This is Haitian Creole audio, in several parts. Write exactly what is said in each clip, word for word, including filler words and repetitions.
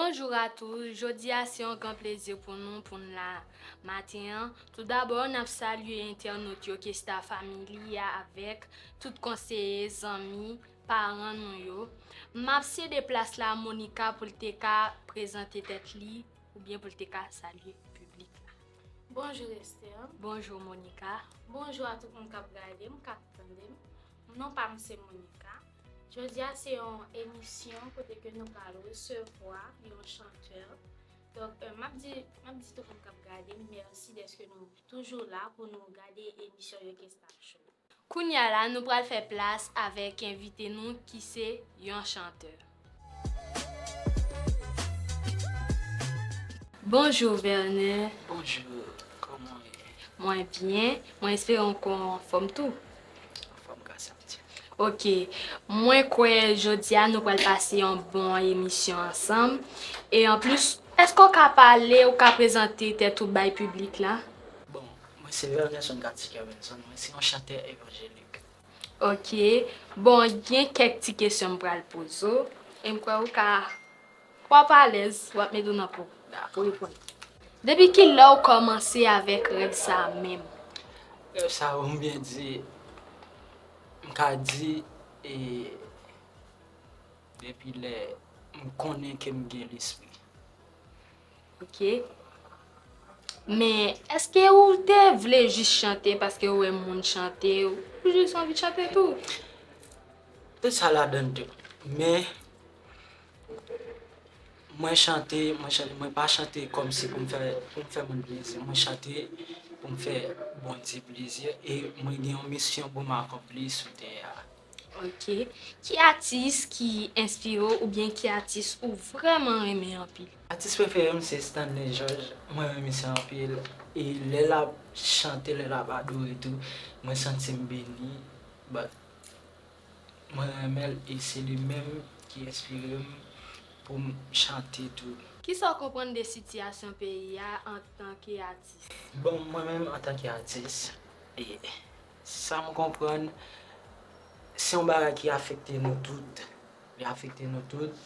Bonjou a tous, jodi a se yon gran plezi pou nou, pou n la maten an. Toudabò, n ap salye entènot yo, Kesta Family a, avèk tout konseye, zanmi, paran nou yo. M ap sede plas la a Monica pou l te ka prezante tèt li, oubyen pou l te ka salye piblik la. Bonjou Esther. Bonjou Monica. Bonjou a tout moun k ap gade m, k ap tande m. Non pa m se Monica. Jodi a se yon emisyon kote ke nou pral resevwa yon chantè. Donk, euh, m ap di, m ap di tout moun k ap gade m mèsi dèske nou toujou la pou nou gade emisyon yo Kesta Show. Kounye a la, nou pral fè plas avèk envite nou ki se yon chantè. Bonjou, Verner. Bonjou, kòman w ye? Mwen byen. Mwen espere w anfòm tou. Anfòm, gras a Dye. Ok. Mwen kwè jodi a nou pral pase yon bon emisyon ansanm. E anplis, èske w ka pale, w ka prezante tèt ou bay piblik la? Bon, mwen se Vernerson Cathy Kerbenson, mwen se yon chantè evanjelik. Ok. Bon, gen kèk ti kesyon m pral poze w. E m kwè ou ka, w ap alèz, w ap mete w nan po pou reponn. Depi kilè w kòmanse avèk rèv sa a menm? Rèv sa a, pou m byen di, m ka di, e, depi lè m konnen ke m gen lespri. Ok. Men, èske ou te vle jis chante paske ou wè moun chante, ou jis anvi chante tou? Tout sa ladan l tou. Men, mwen chante, mwen chante, mwen pa chante kòmsi pou m fè, pou m fè moun plezi. Mwen chante pou m fè Bondye plezi e mwen gen yon misyon pou m akonpli sou tè a. Ok. Ki atis ki enspire w oubyen ki atis ou vrèman renmen anpil? Atis prefere m se Stanley George. Mwen renmen sa anpil. E lè l ap chante, lè l ap adore tou, mwen santi m beni. But mwen renmen l e se li menm ki enspire m pou m chante tou. Kisa w konprann de sitiyasyon peyi a antanke atis? Bon, mwen menm antanke atis, e sa m konprann, se yon bagay ki afekte nou tout. Li afekte nou tout.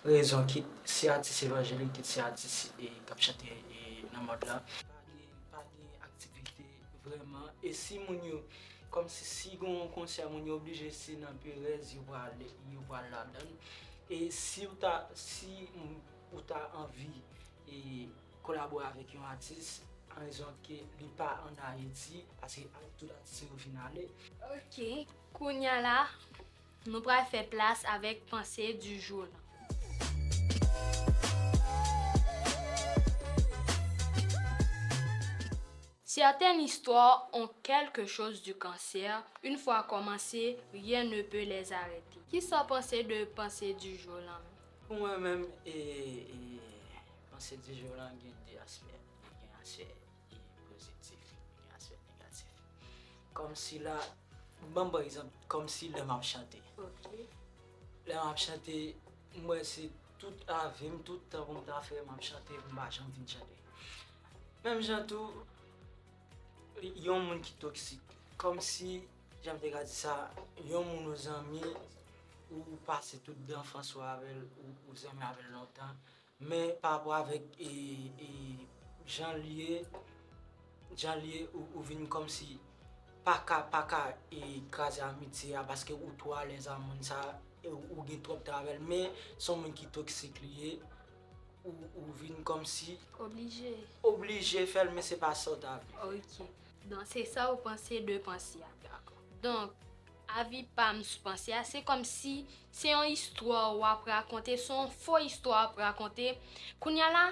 Rezon, kit se atis evanjelik, kit se atis, e, k ap chante, e, nan mòd la. Pa gen, pa gen aktivite vrèman. E si moun yo, kòmsi si gen yon konsè, moun yo oblije se nan perèz yo pral, yo pral ladan l. E si w ta, si m, ou ta anvi, e, kolabore avèk yon atis, an rezon ke li pa ann Ayiti, paske tout atis yo fin ale. Ok, kounye a la, nou pral fè plas avèk panse di jou lan. Certaines histoires ont quelque chose du cancer, une fois commencé, rien ne peut les arrêter. Kisa w panse de panse di jou lan? Pou mwen menm, e, e, panse di jou lan gen de aspè. Gen aspè, e, pozitif, gen aspè negatif. Kòmsi la, ban m pran egzanp, kòmsi lè m ap chante. Ok. Lè m ap chante, m wè se tout lavi m, tout tan pou m ta fè, m ap chante, pou m pa janm fin chante. Menm jan tou, yon moun ki toksik. Kòmsi, jan m te ka di sa, yon moun ou zanmi, ou pase tout danfans ou avè l, ou, ou zanmi avè l lontan. Men pa rapò avèk, e, e, jan l ye, jan l ye, ou, ou vin kòmsi pa ka, pa ka, e, kraze amitye a paske ou twò alèz a moun sa, e, ou gen twòp tan avè l. Men se yon moun ki toksik li ye, ou, ou vin kòmsi oblije, oblije fè l, men se pa sa w ta vle fè. Ok. Donk, se sa w panse de panse a. Dakò. Donk, avi pa m sou panse a, se kòmsi se yon istwa w ap rakonte, se yon fo istwa w ap rakonte. Kounye a la,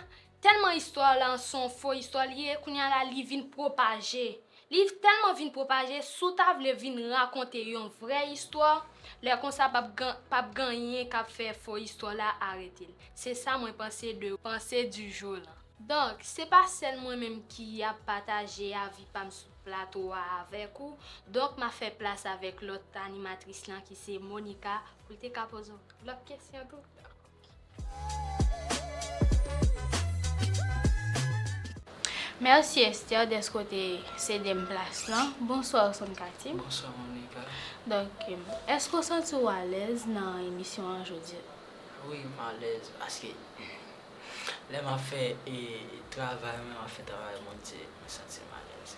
tèlman istwa w lan se yon fo istwa li ye, kounye a la, li vin pwopaje. Li tèlman vin pwopaje, si w ta vle vin rakonte yon vrè istwa, lè konsa p ap gen, p ap gen anyen k ap fè fo istwa la arete l. Se sa mwen panse de panse di jou lan. Donk, se pa sèl mwen menm ki ap pataje avi pa m sou plato a avèk ou. Donk, m ap fè plas avèk lòt animatris lan ki se Monica, pou l te ka poze w lòt kesyon tou. Mèsi Esther dèske w te sede m plas lan. Bonswa Son Cathy. Bonswa Monica. Donk, èske w santi w alèz nan emisyon an jodi a? Wi, m alèz paske Lè m ap fè e, travay mwen, m ap fè travay Bondye, mwen santi m alèz.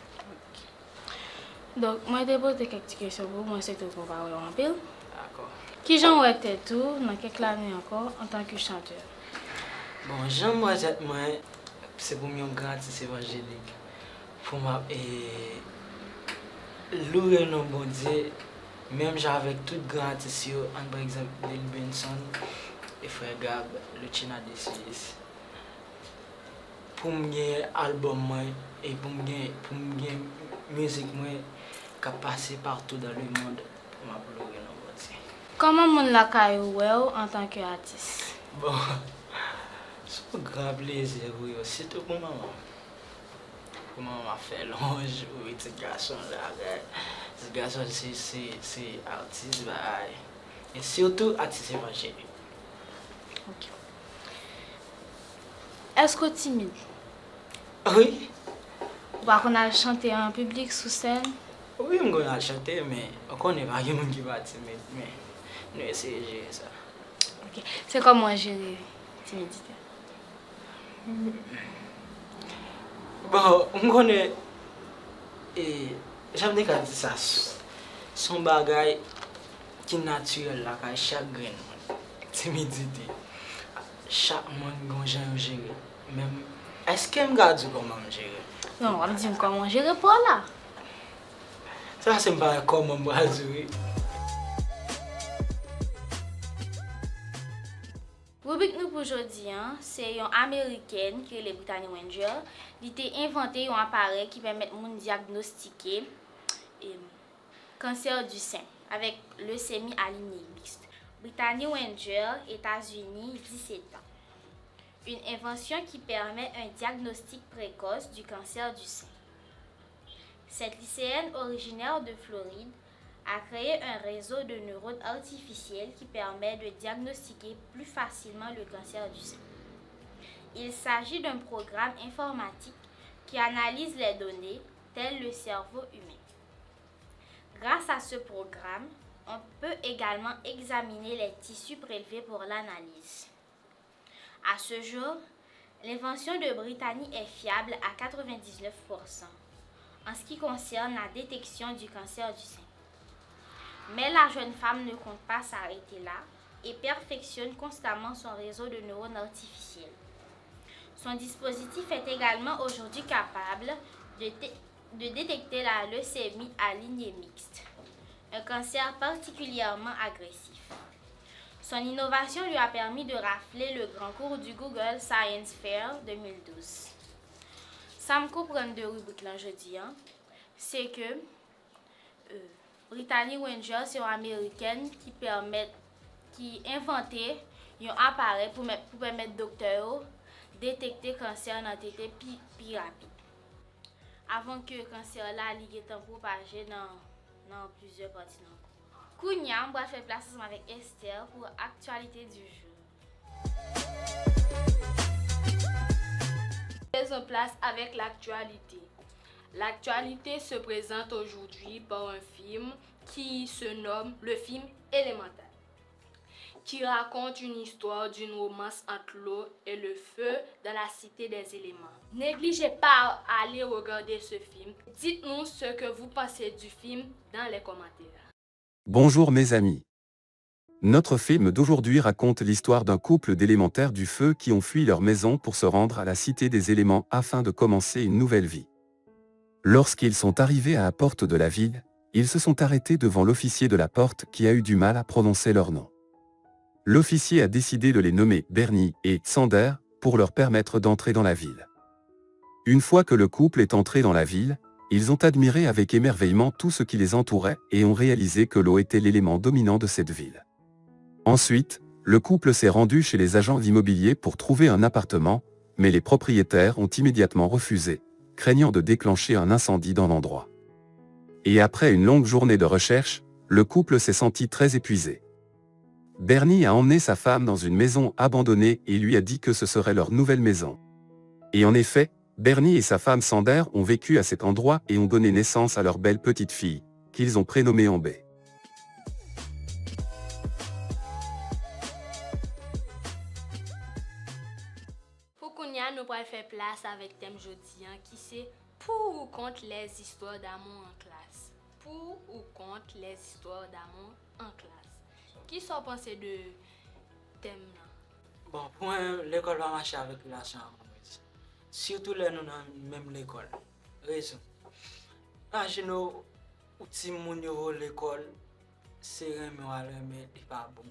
Donk, mwen te poze kèk ti kesyon pou ou, mwen swete w pran pawòl anpil. Dakò. Kijan w wè tèt ou nan kèk lane ankò antanke chantè? Bon, jan m wè tèt mwen, se pou m yon gran atis evanjelik. Pou m ap e, loure non Bondye, menm jan avèk tout gran atis yo, ann pran egzanp Lil Benson, e frè Gab, Lucina Decius. Pou m gen albòm mwen, e pou m gen, pou m gen mizik mwen k ap pase partou dans le monde, pou m ap loure non Bondye. Kòman moun lakay ou wè w antanke atis? Bon, se yon gran plezi pou yo, sitou pou manman m. Pou manman m ap fè lwanj pou pitit gason l la, pitit gason l se, se, se atis bagay. E sitou atis evanjelik. Ok. Èske w timid? Wi. Ou pa konn al chante an piblik, sou sèn? Wi, m konn al chante, men ou konnen pa gen moun ki pa timid, men nou eseye jere sa. Ok. Se kòman w jere timidite? Bon, m konnen, e, jan m te ka di sa, s- se yon bagay ki natirèl lakay chak grenn moun. Timidite. Chak moun gen yon jan yo jere l. Men m, èske m ka di w kòman m jere l? Non, w ap di m kòman w jere pa w la. Sa se m pa wè kòman m pral di w wi. Ribrik nou pou jodi a, se yon Amerikèn ki rele Brittany Wenzel. Li te envante yon aparèy ki pèmèt moun dyagnostike, em, kansè di sen avèk lesemi a linye miks. Brittany Wenzel, Etazini, disèt an. Une invention qui permet un diagnostic précoce du cancer du sein. Cette lycéenne originaire de Floride a créé un réseau de neurones artificiels qui permet de diagnostiquer plus facilement le cancer du sein. Il s'agit d'un programme informatique qui analyse les données, telles le cerveau humain. Grâce à ce programme, on peut également examiner les tissus prélevés pour l'analyse. À ce jour, l'invention de Brittany est fiable à quatre-vingt-dix-neuf pour cent en ce qui concerne la détection du cancer du sein. Mais la jeune femme ne compte pas s'arrêter là et perfectionne constamment son réseau de neurones artificiels. Son dispositif est également aujourd'hui capable de, de détecter la leucémie à lignée mixte, un cancer particulièrement agressif. Son innovation lui a permis de rafler le grand cours du Google Science Fair deux mille douze. Sa m konprann de ribrik lan jodi a, se ke, euh, Brittany Wenzel se yon Amerikèn ki pèmèt, ki envante yon aparèy pou mèt, pou pèmèt doktè yo detekte kansè nan tete pi, pi rapid. Avan ke kansè la li gentan pwopaje nan, nan plizyè pati nan kò. Kounye a, m pral fè plas ansanm avèk Esther pou aktyalite du jour. Faisons place avec l'actualité. L'actualité se présente aujourd'hui par un film qui se nomme le film Élémental, qui raconte une histoire d'une romance entre l'eau et le feu dans la cité des éléments. Négligez pas à aller regarder ce film. Dites-nous ce que vous pensez du film dans les commentaires. Bonjour mes amis. Notre film d'aujourd'hui raconte l'histoire d'un couple d'élémentaires du feu qui ont fui leur maison pour se rendre à la cité des éléments afin de commencer une nouvelle vie. Lorsqu'ils sont arrivés à la porte de la ville, ils se sont arrêtés devant l'officier de la porte qui a eu du mal à prononcer leur nom. L'officier a décidé de les nommer Bernie et Sander pour leur permettre d'entrer dans la ville. Une fois que le couple est entré dans la ville, ils ont admiré avec émerveillement tout ce qui les entourait et ont réalisé que l'eau était l'élément dominant de cette ville. Ensuite, le couple s'est rendu chez les agents immobiliers pour trouver un appartement, mais les propriétaires ont immédiatement refusé, craignant de déclencher un incendie dans l'endroit. Et après une longue journée de recherche, le couple s'est senti très épuisé. Bernie a emmené sa femme dans une maison abandonnée et lui a dit que ce serait leur nouvelle maison. Et en effet, Bernie et sa femme Sander ont vécu à cet endroit et ont donné naissance à leur belle petite fille, qu'ils ont prénommée Amber. Sa avèk tèm jodi an ki se Pour ou contre les histoires d'amour en classe. Pour ou contre les histoires d'amour en classe. Kisa w panse de tèm nan? Bon, pou mwen, lekòl pa mache avèk relasyon amourèz. Sitou lè nou nan menm lekòl. Rezon. Imajine w, ou timoun yo voye w lekòl, se renmen w al renmen, li pa bon.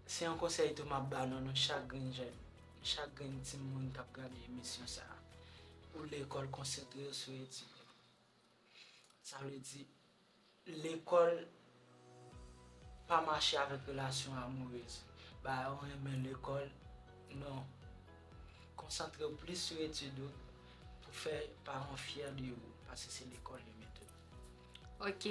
Se yon konsèy tou m ap ba nou, nou chak grenn jèn, chak grenn timoun k ap gade emisyon sa a. Ou lekòl, konsantre w sou etid ou. Sa vle di, lekòl pa mache avèk relasyon amourèz. Bagay ou renmen lekòl, non. Konsantre w plis sou etid ou pou fè paran w fyè de ou, paske se lekòl yo mete w. Ok.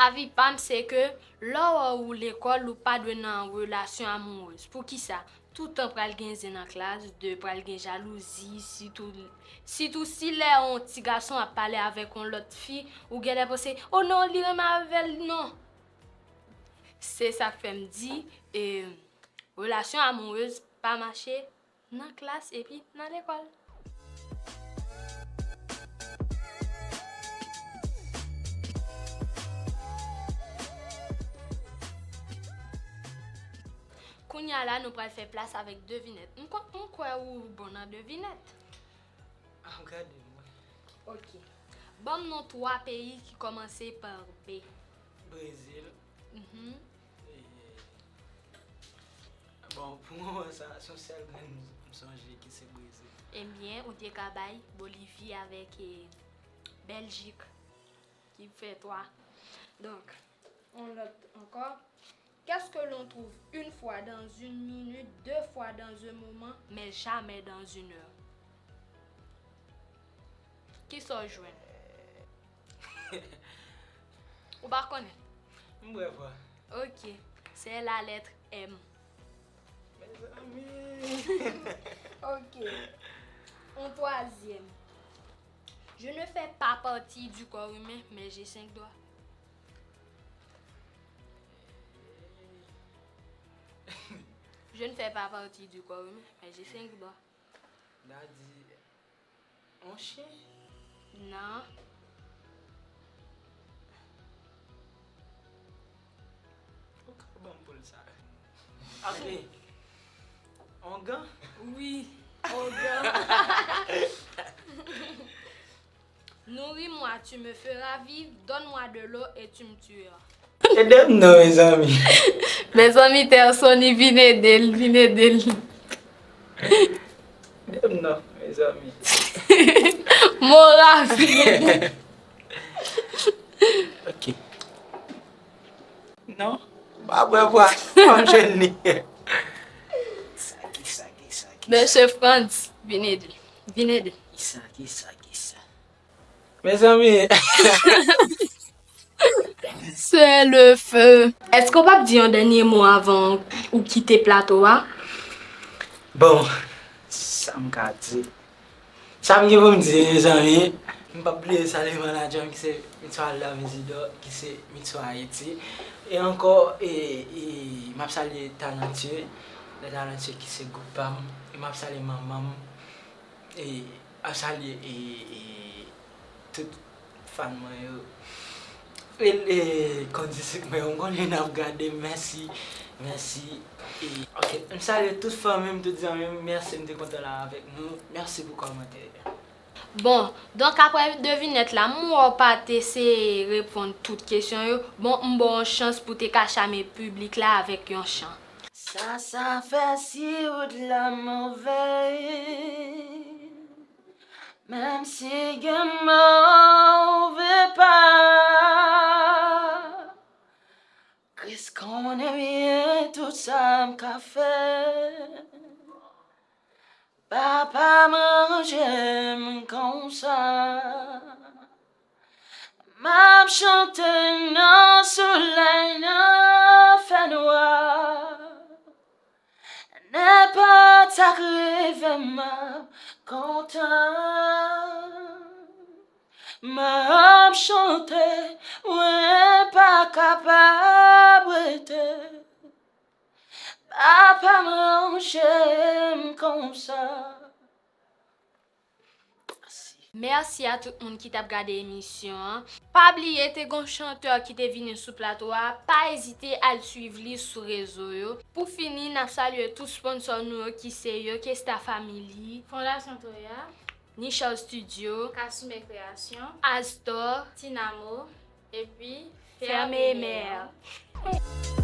Avi pa m se ke lè w wè ou lekòl, ou pa dwe nan relasyon amourèz. Poukisa? Toutan pral gen zen nan klas, de pral gen jalouzi, sitou, sitou si lè yon ti gason ap pale avèk yon lòt fi, ou genlè panse, o non, li renmen avè l, non. Se sa k fè m di, e, relasyon amourèz pa mache nan klas epi nan lekòl. Kounye a la, nou pral fè plas avèk devinèt. M kwè ou bon nan devinèt. Ap gade mwen. Ok. Ban m non twa peyi ki kòmanse pa B. Brezil. Mhm. Bon, pou moman sa, se yon sèl grenn m sonje ki se Brezil. Ebyen, ou te ka bay Bolivi avèk e, Bèljik, ki fè twa. Donk, yon lòt ankò. Qu'est-ce que l'on trouve une fois dans une minute, deux fois dans un moment, mais jamais dans une heure? Kisa w jwenn? Ou pa konnen? M bwè vwa. Ok. C'est la lettre M. Mezanmi. Ok. Un troisième. Je ne fais pas partie du corps humain, mais j'ai cinq doigts. Je ne fais pas partie du corps humain, mais j'ai cinq doigts. Dadi, yon chen? Non. Ou ka ban m poul sa. Ok. Ongan? Oui, ongan. Nourris-moi, tu me feras vivre, donne-moi de l'eau et tu me tueras. Ede m non, mezanmi. Mezanmi, Terson, li vin ede l, vin ede l. Ede m non, mezanmi. Moravi. Ok. Non, pa bwè vwa. Fò m jwenn li. Kisa, kisa, kisa, kisa? Mesye Frantz, vin ede. Vin ede. Kisa, kisa, kisa? Mezanmi. C'est le feu. Èske w p ap di yon dènye mo avan ou kite plato a? Bon, sa m ka di. Sa m gen pou m di, mezanmi, m p ap bliye salye manadjè m ki se Mitswa Love Isidore, ki se Mitswa Ayiti. E ankò, e, e, m ap salye Talentueux, Le Talentueux ki se gwoup pa m. E m ap salye manman m. E, ap salye, e, e, tout fan mwen yo. E, e, kondisip mwen yo, m konnen n ap gade m, mèsi, mèsi. E, ok, m salye tout fanmi m, tout zanmi m, mèsi, m te kontan la avèk nou, mèsi pou kòmantè yo. Bon, donk apre devinèt la, m wè w pa t eseye reponn tout kesyon yo. Bon, m ba w yon chans pou te ka chame piblik la avèk yon chan. Ça, ça fait si ou de la mauvaise, même si gen move pa. Kris konnen byen tout sa m ka fè. Papa m ranje m konsa. M ap chante nan solèy, nan fènwa. Nenpòt sa k rive m ap kontan. M ap chante, mwen pa kapab rete. Papa m ranje m konsa. Mèsi a tout moun ki t ap gade emisyon an. Pa bliye te gon chantè ki te vini sou plato a, pa ezite al swiv li sou rezo yo. Pou fini, n ap salye tout sponsò nou yo ki se Yorkesta Family, Fondasyon Toya, Nichelle Studio, Kasume Création, Astor, Tinamo, epi Ferme Emer.